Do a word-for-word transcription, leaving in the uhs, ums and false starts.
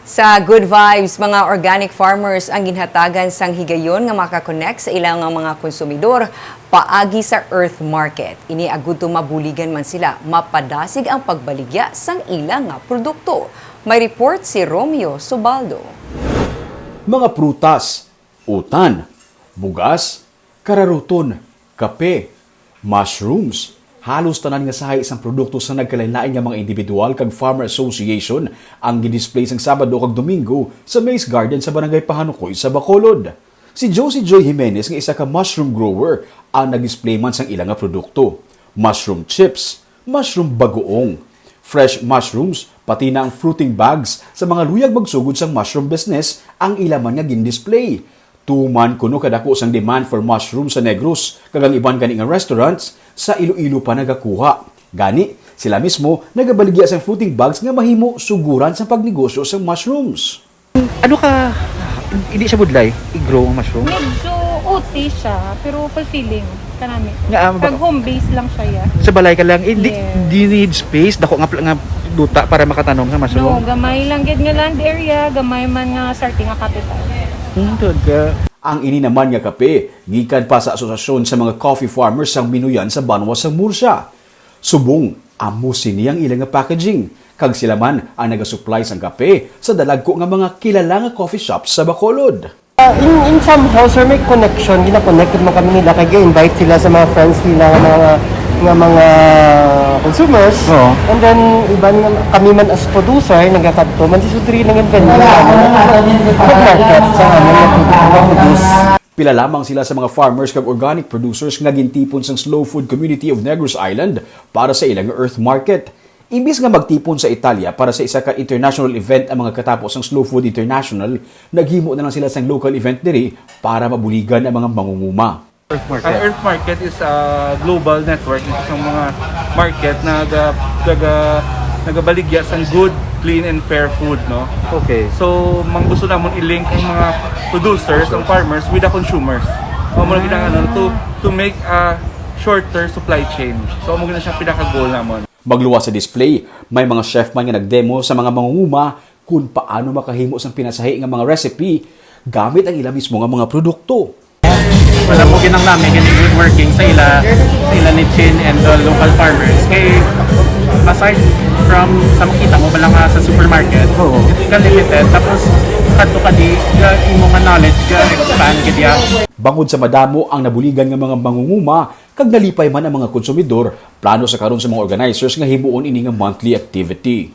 Sa Good Vibes, mga organic farmers ang ginhatagan sang higayon nga maka-connect sa ilang nga mga konsumidor paagi sa Earth Market. Ini agud to mabuligan man sila mapadasig ang pagbaligya sang ila nga produkto. May report si Romeo Subaldo. Mga prutas, utan, bugas, kararuton, kape, mushrooms, halos tanan nga sahi sang produkto sa nagkalain-lain nga mga individual kag farmer association ang gidisplay sang Sabado kag Domingo sa Maze Garden sa Barangay Pahanukoy sa Bacolod. Si Josie Joy Jimenez nga isa ka mushroom grower ang nag-display man sang ila nga produkto. Mushroom chips, mushroom bagoong, fresh mushrooms, pati na ang fruiting bags sa mga luyag magsugod sang mushroom business ang ila man nga gin-display. Tuman kuno kadako sang demand for mushroom sa Negros, kag ang iban gani nga restaurants sa Iloilo pa nagakuha. Gani, sila mismo nagabaligya sang fruiting bags nga mahimo suguran sang pagnegosyo sang mushrooms. Ano ka, hindi siya budlay, i-grow ang mushroom? Medyo uti siya, pero fulfilling. Kanami. Nga, ah, Pag baka- home base lang siya, yeah. Sa balay ka lang, eh, di, Yes. di need space, dako nga, pla- nga duta para makatanom sa No, mushroom. Gamay lang gid nga land area, gamay man nga swerte nga capital. Hmm, tuod ka. Ang ini naman nga kape, gikan pa sa Asosasyon sa mga Coffee Farmers sang Minuyan sa banwa sang Murcia. Subong, amo sini ang ila nga packaging, kag sila man ang nagasupply sang kape sa dalagko nga mga kilala nga coffee shops sa Bacolod. Uh, in, in somehow, sir, may connection. Gina-connect man kami nila kay ga-invite sila sa mga friends nila nga mga nga mga consumers. Oo. And then iban nga kami man as producer nagakadto man si Sudri nang venue market sa amon nga produce. Pila lamang sila sa mga farmers kag organic producers nga gintipon sang Slow Food Community of Negros Island para sa ilang Earth Market. Imbis nga magtipon sa Italia para sa isa ka international event ang mga katapo sang Slow Food International, naghimo na lang sila sang local event diri para mabuligan ang mga mangunguma. Ang Earth Market is a global network sa mga market na naga, naga, nagabaligya sang good, clean and fair food, no? Okay. So, mang gusto namon i-link ang mga producers, ang farmers with the consumers. Amo na ginang ano to to make a shorter supply chain. So, amo gina siya pinaka goal namon. Magluwas sa display, may mga chef man nga nagdemo sa mga mangunguma kung paano makahimo sang pinasahi nga mga recipe gamit ang ila mismo nga mga produkto. Wala po ginang namin yung good working sa ila, sa ila ni Chin and the local farmers. Kay aside from sa makita mo pala nga sa supermarket, Oo. ito yung limited. Tapos, kadto ka di, ga imo nga knowledge, ga expand gid ya. Bangod sa madamo ang nabuligan nga mga mangunguma kag nalipay man ang mga konsumidor, plano sa karon sa mga organizers nga himuon ini nga monthly activity.